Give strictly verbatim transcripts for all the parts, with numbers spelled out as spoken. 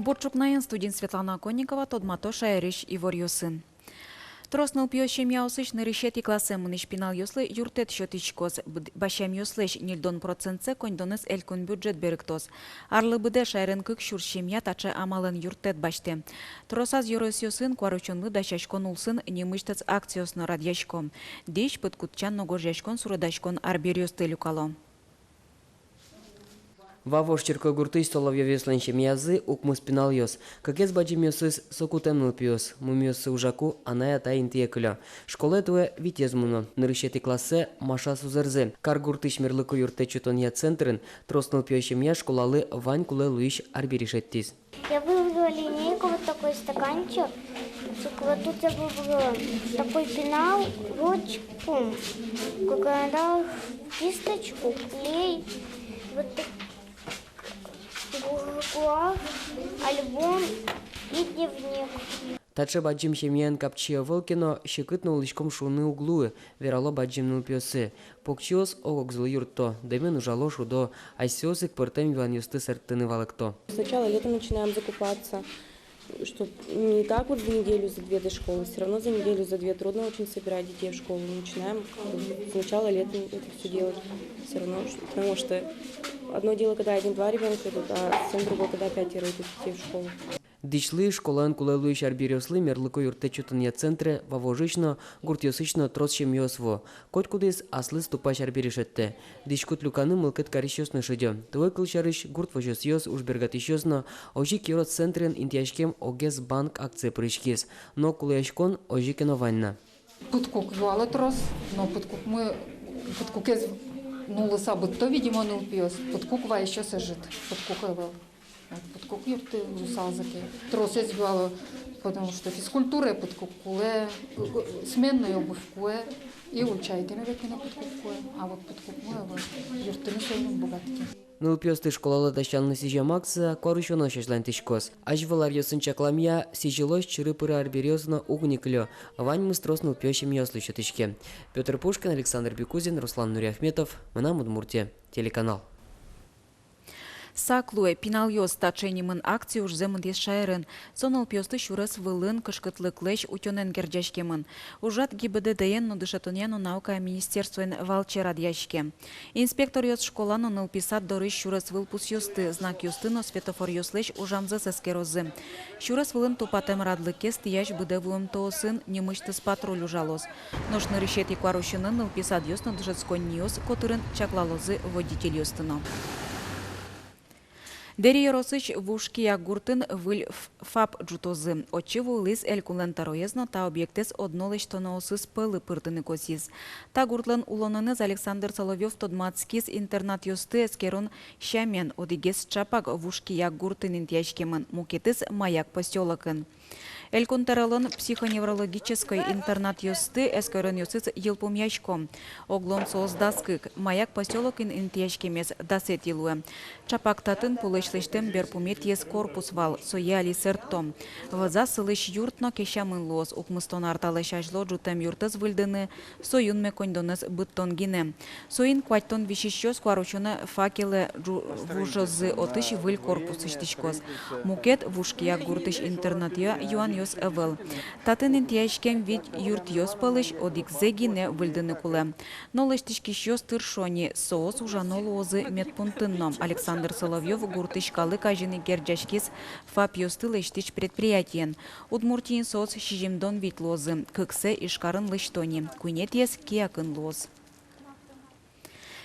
Бур ӵукнаен! Студиын Светлана Оконникова. Тодмато шаерысь иворъёсын. Трос нылпиё семьяосысь нырысетӥ классэ мынӥсь пиналъёслы юрттэт сётӥськоз. Быд-, басьямъёслэсь ньыльдон процентсэ коньдонэз элькун бюджет берыктоз. Арлы быдэ шаерын кык сюрс семья таӵе амалэн юрттэт басьтэ. Тросаз ёросъёсын куарусёнлы дасяськон улсын нимысьтыз акциос но радъясько. Дӥсь, пыдкутчан но гожъяськон, суредаськон арбериосты люкало. Вавож Черкогуртысь Соловьёвъёслэн семьязы укмыс пиналъёс. Кыкез бадӟымъёсыз сокутэм нылпиос. Мумиоссы ужаку анай-атай интые кылё. Школае туэ витез мыно. Нырысетӥ классэ Маша сузэрзы. Каргуртысь мерлыко юрттэт сётонъя центрын трос нылпиё семья школалы вань кулэ луись арбери шедьтӥз. Я выбрала линейку, вот такой стаканчик. Кладут, я выбрала такой пенал, ручку, карандаш, кисточку, клей, вот так, гуашь, альбом и дневник. Таӵе бадӟым семьяын капчи ӧвӧл ке но, секыт но улӥськом шуыны уг луы, верало бадӟым нылпиосы. Покчиос ог-огзылы юртто, дэмен ужало, шудо, асьсэос ик пӧртэм юанъёсты сэрттыны валэкто. Сначала летом начинаем закупаться, чтоб не так вот за неделю, за две до школы, всё равно за неделю, за две трудно очень собирать детей в школу. Начинаем как бы с начала лета это всё делать, всё равно, потому что одно дело, когда один-два ребёнка идут, а совсем другое, когда пятеро идут детей в школу. Дӥсьлы, школаын кулэ луись арбериослы мерлыко юрттэт сётонъя центре Вавожысь но, гуртъёсысь но трос семьяос вуо. Котькудӥз аслыз тупась арбери шедьтэ. Дӥськут люканы мылкыд карисьёс но шедё. Туэ, кылсярысь, гурт возёсъёс, ужбергатӥсьёс но, озьы ик ёрос центрын интыяськем «Огез банк» акцие пыриськиз. Но кулэяськон озьы ке но вань на. Пыдкук юало трос, но пыдкукмы, пыдкукез нуллыса быдто, видимо, нылпиос. Пыдкук вайисьёс ӧжыт, пыдкук ӧвӧл. Вот пыдкук юртты луысалзы ке. Тросэз юало, потому что физкультурае пыдкук кулэ, сменной обувь кулэ, и ульчаетӥ но ветлыны пыдкук кулэ, а вот пыдкукмы ӧвӧл, юрттыны соин ум быгатӥське. Нылпиосты школалы дасянлы сӥзем акция куарусёнозь азьланьтӥськоз. Азьвыл аръёсын чакламъя, сӥзьылозь чыры-пыры арбериос но уг ни кылё, ваньмыз трос нылпиё семьяослы сётӥське. Пётр Пушкин, Александр Бекузин, Руслан Нуриахметов, «Мынам Удмуртие» телеканал. «Сак луэ, пиналъёс» — таӵе нимын акция ужзэ мынӥз шаерын. Со нылпиосты сюрес вылын кышкытлыклэсь утёнэн герӟаськемын. Ужрад ГИБДД-ен но, дышетонъя но наукая министерствоен валче радъяське. Инспекторъёс школа но нылпи сад дорысь сюрес выл пусъёсты, знакъёсты но светофоръёслэсь ужамзэс эскерозы. Сюрес вылын тупатэм радлыкез тӥясь быдэ вуымтэосын нимысьтыз патруль ужалоз. Нош нырысетӥ куарусёнын нылпи садъёс но дышетсконниос котырын чаклалозы водительёсты но. Дэри ёросысь Вуж Кияк гуртын выль ф-, ФАП ӝутозы. Отчы вуылӥз элькунлэн тӧроез но та объектэз одно лэсьтоноосыз пӧлы пыртыны косӥз. Та гуртлэн улонэныз Александр Соловьёв тодматскиз интернатъёсты эскерон сямен. Одӥгез ӵапак Вуж Кияк гуртын интыяськемын, мукетыз Маяк посёлокын. Элькун тӧролэн психоневрологической интернатъёсты эскеронъёсыз йылпумъясько. Оглом соос дас кык, Маяк посёлокын интыяськемез дасэтӥ луэ. Ӵапак татын пулэсь лэсьтэм берпуметӥез корпус вал, сое али сэртто. Вӧзаз сылӥсь юрт но кесямын луоз. Укмыстон ар талэсь азьло ӝутэм юртэз выльдыны со юнме коньдонэз быдтон гинэ. Соин куатьтон висисьёс куарусёнэ факелэ ӝу-, вужозы, отысь выль корпус усьтӥськоз. Мукет Вуж Кияк гуртысь интернатъя юанъёс ӧвӧл. Татын интыяськем вить юртъёс пӧлысь одӥгзэ гинэ выльдыны кулэ. Но лэсьтӥськисьёс тыршо ни, соос ужано луозы медпунктын но. Александр Соловьёв гуртысь калык азьын ик герӟаськиз ФАПъёсты лэсьтӥсь предприятиен. Удмуртиын соос сизьымдон вить луозы, кыксэ Ижкарын лэсьто ни, куинетӥез Киякын луоз.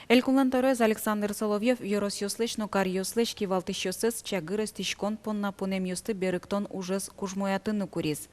Элькунлэн тӧроез Александр Соловьёв ёросъёслэсь но каръёслэсь кивалтӥсьёссэс чагыр эстӥськон понна пунэмъёсты берыктон ужез кужмоятыны куриз.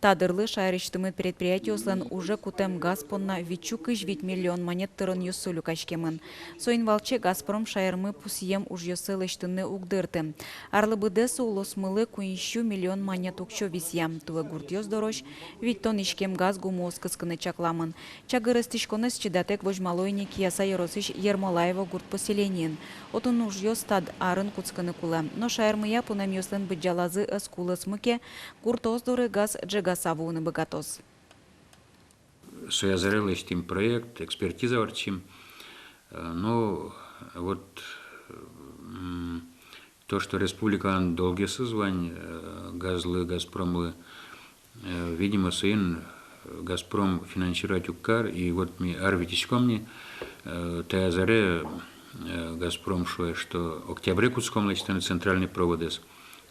Та дырлы шаерысьтымы предприятиослэн уже кутэм газ понна витьсю кызь вить миллион манет тыронъёссы люкаськемын. Соин валче «Газпром» шаермы пусъем ужъёссэ лэсьтыны уг дырты. Арлы быдэ со улосмылы куиньсю миллион манет уксё висъям. Туэ гуртъёс дорозь витьтон иськем газ гумыос кыскыны чакламын. Чагыр эстӥськонэз чидатэк возьмало ини Кияса ёросысь Ермолаево гурт поселениын. Отын ужъёс та арын кутскыны кулэ. Но шаермыя пунэмъёслэн быдӟалазы ӧз кулэсмы ке, гуртоос доры газ ӝегаса вуыны быгатоз. Соя заре лэсьтӥм проект, экспертиза ортчим. Э, ну, вот, м, То, что республикалэн долгъёсыз вань, э, газлы, Газпромлы, э, видимо, соин, э, Газпром финансировать уг кар, и вот ми ар витиськом ни, э, таяз аре, э, Газпром шуэ, что октябре кутском лэсьтыны центральный проводэз.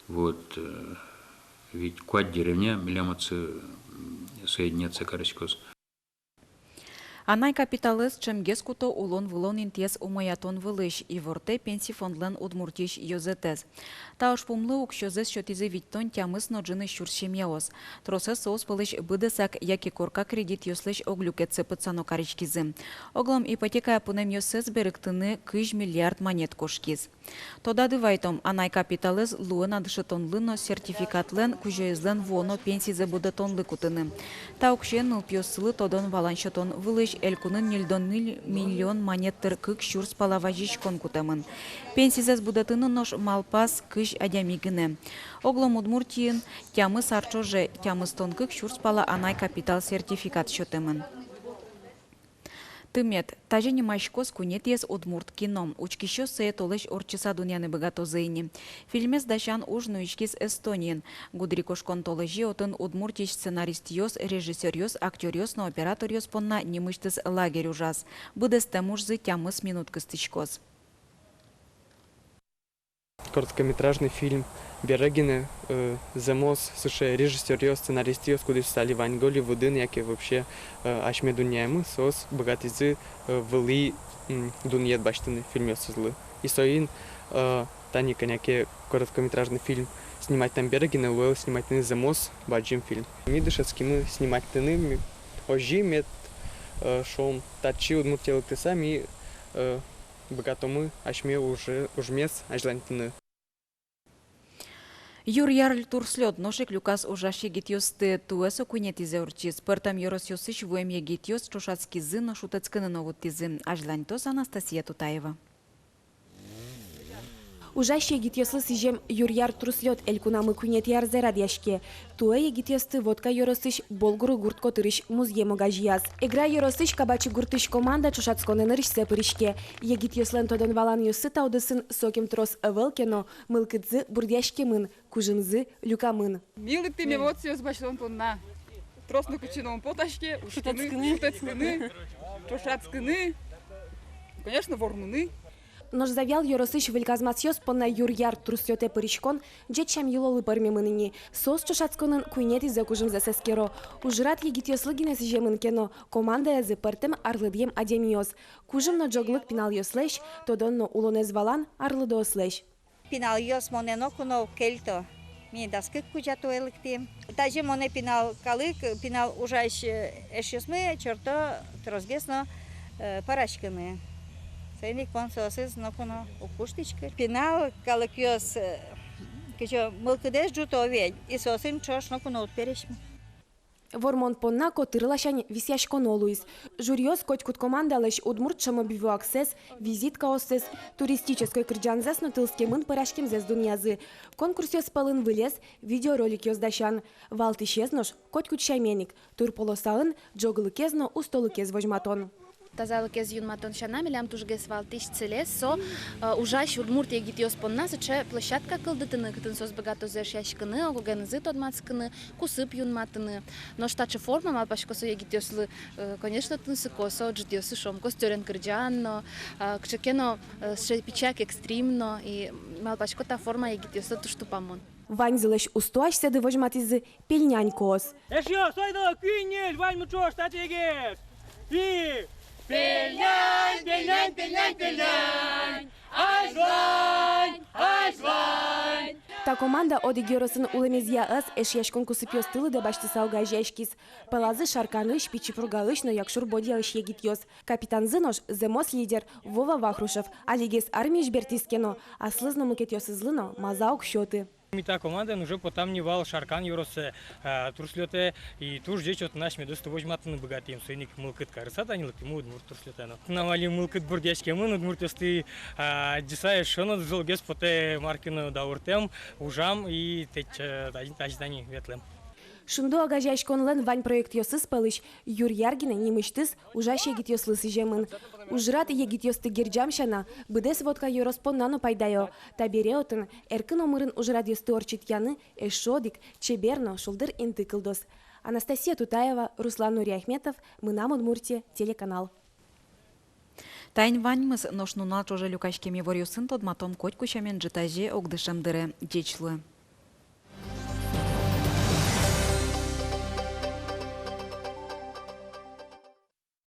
Вот, э, ведь куать деревня милям отчы, м, соединяться кариськоз. Анай капиталэз ӵемгес куто улон-вылон интыез умоятон вылысь, ивортэ Пенси фондлэн Удмуртиысь ёзэтэз. Та ужпумлы уксёзэс сётӥзы витьтон тямыс но ӝыны сюрс семьяос. Тросэз соос пӧлысь быдэсак яке корка кредитъёслэсь ог люкетсэ пытсано кариськизы. Оглом ипотекая пунэмъёссэс берыктыны кызь миллиард манет кошкиз. Тодады вайтом, анай капиталэз луэ на дышетонлы но сертификатлэн кузёезлэн вуоно пенсизэ будэтонлы кутыны. Та уксёен нылпиоссылы тодон-валан сётон вылысь элькунын ньыльдон ньыль миллион манет тыр кык сюрс пала вазиськон кутэмын. Пенсизэс будэтыны нош малпаз кызь адями гинэ. Оглом Удмуртиын тямыс ар ӵоже тямыстон кык сюрс пала анай капитал сертификат сётэмын. Тымет. Тазьы нимаськоз куинетӥез удмурт кино. Учкисьёс сое толэзь ортчыса дунъяны быгатозы ини. Фильмез дасян уж нуиськиз Эстониын. Гудырикошкон толэзе отын Удмуртиысь сценаристъёс, режиссёръёс, актёръёс но операторъёс понна нимысьтыз лагерь ужаз. Быдэстэм ужзы тямыс минут кыстӥськоз. Короткометражный фильм бере гинэ, э, зэмос сыӵе режиссёръёс, сценаристъёс, кудӥз али вань Голливудын яке вообще, э, асьме дунъямы, соос быгатӥзы, э, вылӥ, м, дунъет басьтыны фильмъёсызлы. И соин, э, тани кӧня ке короткометражный фильм сниматьтэм бере гинэ луэ сниматьтыны зэмос бадӟым фильм. Ми дышетскимы сниматьтыны, ми, озьы мед, э, шуом, татчы Удмуртие лыктыса, ми, э, быгатомы асьме уже, ужмес азьланьтыны. Юр-яр турслёт нош ик люказ ужась егитъёсты. Туэ со куинетӥзэ ортчиз. Пӧртэм ёросъёсысь вуэм егитъёс ӵошатскизы но шутэтскыны но вуттӥзы. Азьланьтоз Анастасия Тутаева. Ужась егитъёслы сӥзем юр-яр турслёт элькунамы куинетӥ арзэ радъяське. Туэ егитъёсты Вотка ёросысь Болгуры гурт котырысь музъем огазеяз. Эгра ёросысь Кабачи гуртысь команда ӵошатсконэ нырысьсэ пыриське. Егитъёслэн тодон-валанъёссы та удысын сокем трос ӧвӧл ке но, мылкыдзы бурдъяськемын, кужымзы люкамын. Ми лыктӥм эмоциос басьтон понна. Трос нокытчы но ум потаське, учкыны, шутэтскыны, шутэтскыны, ӵошатскыны, конечно, вормыны. Нош Завьял ёросысь выль казмасъёс понна юр-яр турслётэ пыриськон ӟеч сям-йылолы пӧрмемын ини. Соос ӵошатсконын куинетӥзэ кужымзэс эскеро. Ужрад егитъёслы гинэ сӥземын ке но, командаязы пӧртэм арлыдъем адямиос. Кужым но ӝоглык пиналъёслэсь, тодон но улонэз валан арлыдоослэсь. Пиналъёс монэ ноку но уг кельто. Ми дас кык кузя туэ лыктӥм. Тазьы монэ пинал калык, пинал ужась, э, эшъёсмы чорто тросгес но, э, пӧраськыны. Соин ик мон соосыз ноку но уг пуштӥськы. Пинал калыкъёс, э, кызьы мылкыдэз ӝуто ведь, и соосын ӵош ноку но уд пересьмы. Вормон понна котыр ласянь висъяськоно луиз. Жюриос котькуд командалэсь удмурт ӵемобивуаксэс, визиткаоссэс, туристической кырӟанзэс но тылскемын пӧраськемзэс дунъязы. Конкурсъёс пӧлын вылез видеороликъёс дасян. Валтӥсез нош котькуд сямен ик: тыр полосаын ӝоглыкез но устолыкез возьматон. Тазалыкез юнматон сяна, милям тужгес валтӥсь целез со, э, ужась удмурт егитъёс понна сыӵе площадка кылдытыны, кытын соос быгатозы эшъяськыны, ог-огенызы тодматскыны, кусып юнматыны. Нош таӵе форма, малпасько, со егитъёслы, э, конечно, тунсыко, со ӝытъёсы, шуом, костёрен кырӟан но, э, кыӵе ке но, э, сыӵе пичак экстрим но, и малпасько, та форма егитъёслы туж тупамон. Ваньзылэсь усто асьсэды возьматӥзы пельнянькаос. Эшъёс, ойдолэ, куинь-ньыль, ваньмы ӵош татчы егит. И пельнянь, пельнянь, пельнянь, пельнянь. Азьлань, азьлань. Та команда одӥг ёросын улэмезъя ӧз, эшъяськон кусыпъёсты лыдэ басьтыса огазеяськиз. Пӧлазы Шарканысь, Пичи Пургаысь но Якшур-Бӧдьяысь егитъёс. Капитанзы нош зэмос лидер Вова Вахрушев. Алигес армиысь бертӥз ке но, аслыз но мукетъёсызлы но маза уг сёты. Ми та командаен уже потам ни вал Шаркан ёросэ, а, турслётэ, и туж ӟеч отын асьмедосты возьматыны быгатӥм, соин ик мылкыд карыса тани лыктӥмы удмурт турслётэ но. Туннэ али мылкыд бурдъяськемын, удмуртъёсты, а, адӟыса, эшшо но золгес потэ мар ке но дауртэм, ужам и тэтча, а, тазьы, тазьы тани ветлэм. Шунды огазеяськонлэн вань проектъёсыз пӧлысь Юр Яргинэ нимысьтыз ужась егитъёслы сӥземын. Ужрад егитъёсты герӟам сяна, быдэс Вотка ёрос понна но пайдаё. Табере отын эркын омырын ужрадъёсты ортчытъяны эшшо одӥг чебер но шулдыр инты кылдоз. Анастасия Тутаева, Руслан Нуриахметов, «Мынам Удмуртие» телеканал. Таин ваньмыз, нош нунал ӵоже люкаськем иворъёсын тодматом котьку сямен ӝытазе огдышем дыре. Ӟеч луэ.